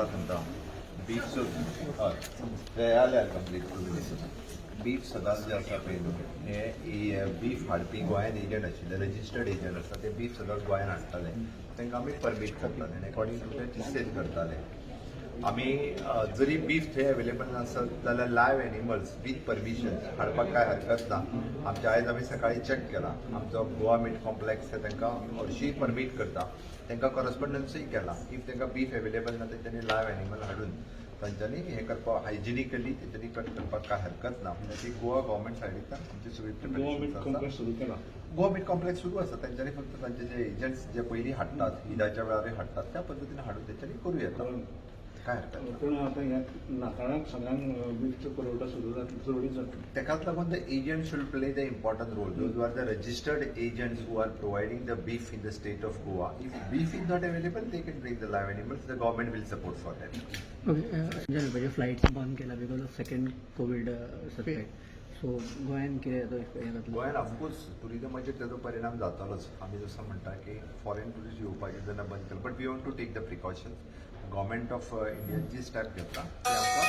सांगता, बीफ, हय, ते आले कंप्लीट. बीफ सदांच जे आसा पळय न्हू, हे बीफ हाडपी गोंयांत एजंट आशिल्ले, रजिस्टर्ड एजंट आसा, ते बीफ सदांच गोंयांत हाडटाले. तांकां आमी परमीट करताले आनी अकॉर्डिंग टू ते सेल करताले. आमी जरी बीफ थंय अवेलेबल नासत जाल्यार लायव्ह एनिमल्स विथ परमिशन हाडपाक कांय हरकत ना. आमच्या आयज आमी सकाळी चॅक केला, आमचो गोवा मीट कॉम्प्लेक्स हे तांकां हरशीं परमीट करता. तांकां कॉरस्पॉन्डन्सूय केला. If तांकां बीफ अवेलेबल ना, तेंच्यांनी लायव्ह एनिमल हाडून तांच्यांनी हें करपाक, हायजिनिकली तेंच्यांनी कट करपाक कांय हरकत ना. म्हणजे ती गोवा गव्हर्मेंट सायडींतल्यान आमची सगळी गोवा मीट प्रिपरेशन आसा. कॉम्प्लेक्स सुरू केला. गोवा मीट कॉम्प्लेक्स सुरू आसा. तांच्यांनी फक्त तांचे जे एजंट्स जे पयलीं हाडटात, ईदाच्या वेळारूय हाडटात, त्या पद्दतीन हाडून तेंच्यांनी करूं येता, काय हरकत ना. पूण आतां ह्या नाताळाक सगळ्यांक बीफचो पुरवठो सुरू जातलो, चडूच जातलो. तेकाच लागून the agent should play the important role. Those are the registered agents who are providing the beef in the state of Goa. If beef is not available, they can bring the live animals. The government will support for that. Okay, flights बंद केला because of second Covid suspect, so गोंयान कितें तो हें जातलो? गोंयान of course टुरिजमाचेर तेजो परिणाम जातालोच. आमी जसो म्हणटा की फॉरेन टुरिस्ट येवपाचे जेन्ना बंद केलं, but we want to take the precautions. Government of India ji step घेतला, ते आमकां